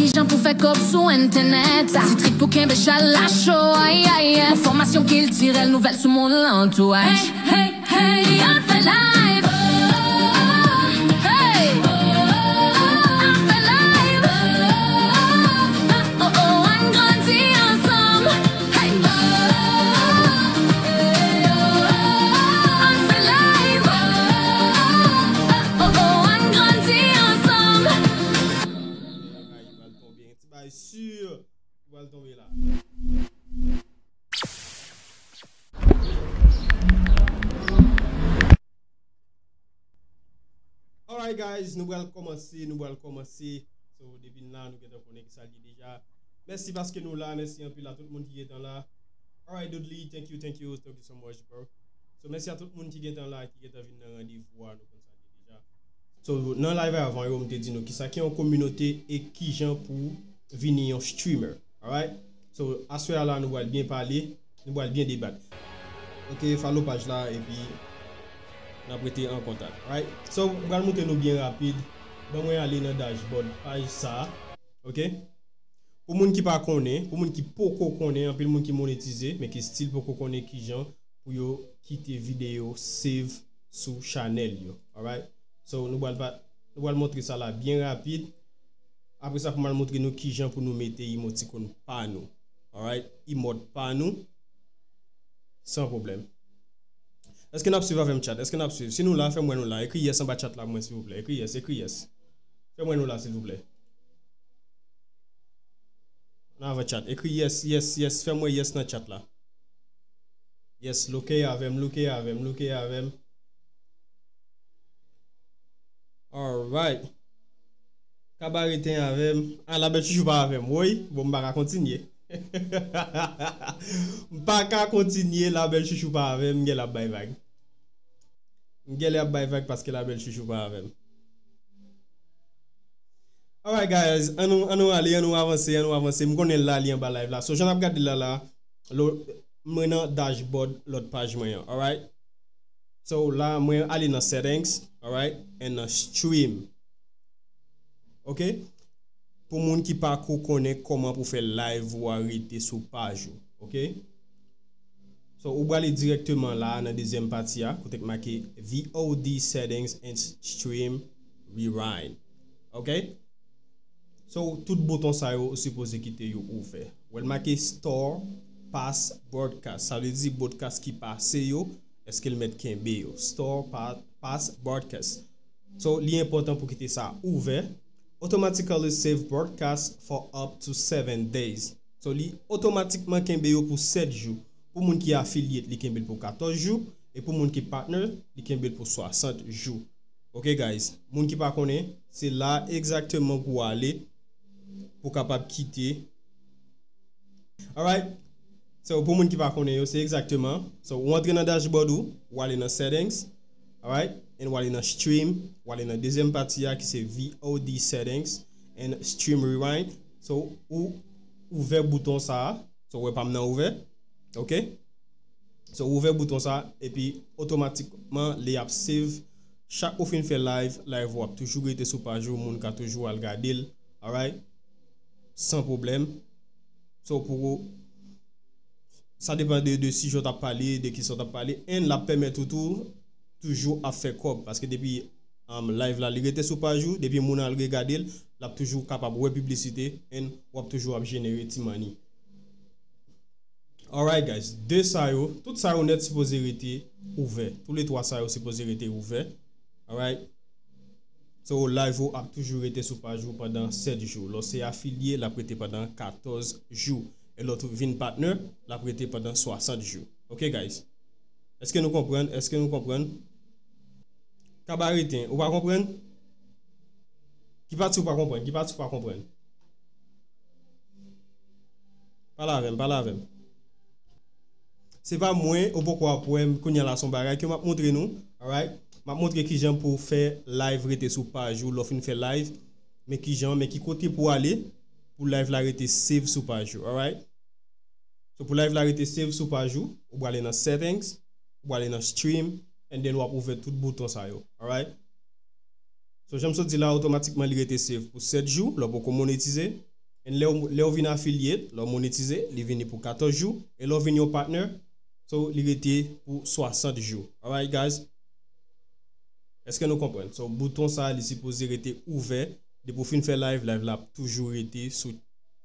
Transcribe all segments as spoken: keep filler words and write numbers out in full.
Kijan pou fè kòb sou entènèt? Ti trik pou kenbe chala cho, ay, ay, ay. Enfòmasyon kiltirèl, nouvèl sou moun lan tou, ay. Hey, hey, hey, ann fè live. Hey, ann fè live. Oh, oh, ann grandi ansanm. Hey, ann fè live. Oh, oh, ann grandi ansanm. Bagay ki pral tonbe, yon ti bagay sur ki pral tonbe la. Alright guys, nou pral kòmanse, nou pral kòmanse. So, depi n la, nou gentan konnen ki sa l ye deja. Mèsi paske nou la, mèsi anpil a tout moun ki gentan la. Alright, Dudley, thank you, thank you, thank you so much, bro. So, mèsi a tout moun ki gentan la, ki gentan vin nan randevou a, nou konn sa l ye deja. So, nan live avan yo, m te di nou kisa ki yon kominote e kijan pou vini yon streamer. Alright? So, aswè a la, nou pral byen pale, nou pral byen debat. Ok, follow paj la, epi n ap rete an kontak. Alright? So, m pral montre nou byen rapid. Ban mwen ale nan dashboard paj sa a. Ok? Pou moun ki pa konnen, pou moun ki poko konnen, anpil moun ki monetize, men ki still poko konnen kijan pou yo kite videyo save sou chanèl yo. Alright? So, nou pral pa, nou pral montre sa la byen rapid. Apre sa, pou m al montre nou kijan pou nou mete emoticon pa nou. Alright? Emote pa nou. San pwoblèm. Èske n ap swiv avè m, chat? Èske n ap swiv? Si nou la, fè m wè nou la. Ekri yes anba chat la pou mwen, silvouplè. Ekri yes, ekri yes. Fè m wè nou la, silvouplè. Ann avan chat. Ekri yes, yes, yes. Fè m wè yes nan chat la. Yes, loke avè m, loke avè m, loke avè m. Alright. Kabareten avè m. Ah, Labèl Chouchou pa avè m. Woy, bon, m pa ka kontinye. M pa ka kontinye, Labèl Chouchou pa avè m, m genlè ap bay vag. M genlè ap bay vag paske Labèl Chouchou pa avè m. Alright, guys, ann nou, ann nou ale, ann nou avanse, ann nou avanse. M konnen l la, li anba live la. So, jan n ap gade l la, la, lo, mwen nan dashboard lòt paj mwen an, alright? So, la, mwen ale nan settings, alright? And nan stream. Ok? Pou moun ki pa ko konnen kòman pou fè live ou a rete sou paj ou, ok? So, ou prale dirèkteman la nan dezyèm pati a, kote k make V O D settings and stream rewind. Ok? So, tout bouton sa yo, ou sipoze kite yo ouvè. Ou wè l make store, past, broadcast. Sa vle di broadcast ki pase yo, èske l mèt kenbe yo? Store, pa, past, broadcast. So, li enpòtan pou kite sa ouvè. Automatically save broadcast for up to seven days. So, li otomatikman kenbe yo pou sèt jou. Pou moun ki afiliate, li kenbe l pou katòz jou. E pou moun ki partner, li kenbe l pou swasant jou. Ok, guys. Moun ki pa konnen, se la egzakteman pou w ale pou w kapab kite. Alright? So, pou moun ki pa konnen yo, se egzakteman. So, ou antre nan dashboard ou, ou ale nan settings. Alright? And ou ale nan stream, ou ale nan dezyèm pati a ki se V O D settings and stream rewind. So, ou ouvè bouton sa a. So, ou wè pa m nan ouvè. Ok? So, ou ouvè bouton sa a, epi otomatikman, li ap save. Chak ou fin fè live, live ou ap toujou rete sou paj ou, moun ka toujou al gade l. Alright? San pwoblèm. So, pou ou, sa depann de, de sijè w t ap pale, de kisa w t ap pale. And l ap pèmèt ou tou, toujou ap fè kòb. Paske depi, um, live la, li rete sou paj ou, depi moun al regade l, l ap toujou kapab wè piblisite, and w ap toujou ap jenere ti money. Alright, guys. De sa yo, tout sa yo nèt sipoze rete ouvè. Tou le twa sa yo sipoze rete ouvè. Alright? So, live ou ap toujou rete sou paj ou pandan sèt jou. Lè w se afilye, l ap rete pandan katòz jou. E lè w vin patnè, l ap rete pandan swasant jou. Ok, guys? Èske nou konprann? Èske nou konprann? Kabareten, ou pa konprann? Ki pati ou pa konprann? Ki pati ou pa konprann? Pale avè m, pale avè m. Se pa mwen, ou poko ap wè m, kounye a la se yon bagay ke m ap montre nou, alright? M ap montre kijan pou w fè live rete sou paj ou, lè w fin fè live, men kijan, men ki kote pou w ale, pou live la rete save sou paj ou, alright? So, pou live la rete save sou paj ou, ou prale nan settings, ou prale nan stream, and then w ap ouvè tout bouton sa yo, alright? So, jan m sot di la, otomatikman li rete save pou sèt jou, lè w poko monetize. And lè w, lè w vin affiliate, lè w monetize, li vini pou katòz jou. E lè w vin yon partner, so li rete pou swasant jou. Alright, guys? Èske nou konprann? So, bouton sa, li sipoze rete ouvè. Depi w fin fè live, live la ap toujou rete sou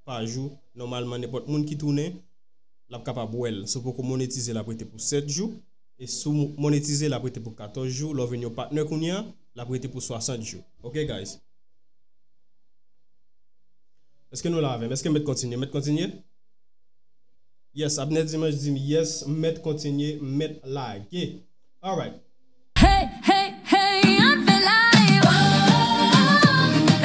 paj ou. Nòmalman, nenpòt moun ki tounen, l ap kapab wè l. Si w poko monetize, l ap rete pou sèt jou. E si w monetize, l ap rete pou katòz jou. Lè w vin yon patnè kounye a, l ap rete pou swasant jou. Ok, guys? Èske nou la avè m? Èske m mèt kontinye? M mèt kontinye? Yes, Abner Dimanche di m yes, m mèt kontinye, m mèt lage. Alright. Hey, hey, hey, ann fè live.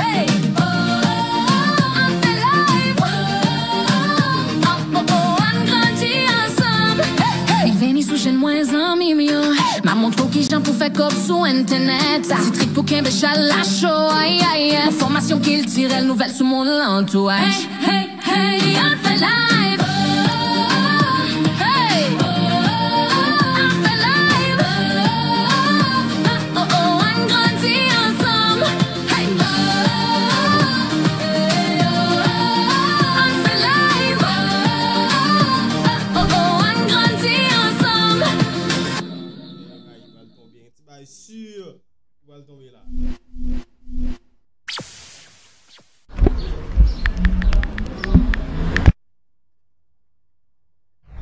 Hey, ann fè live. Oh, oh, oh, ann grandi ansanm. Hey, hey. Vini sou chèn mwen, zanmi m yo. M a montre w kijan pou fè kòb sou entènèt. Ti trik pou kenbe chalè cho, ay, ay, ay. Enfòmasyon kiltirèl, nouvèl sou mond lan tou, ay. Hey, hey, hey, ann fè live. Hey, ann fè live. Oh, oh, ann grandi ansanm. Hey, ann fè live. Oh, oh, ann grandi ansanm. Bagay pral tonbe, yon ti bagay sur ki pral tonbe la.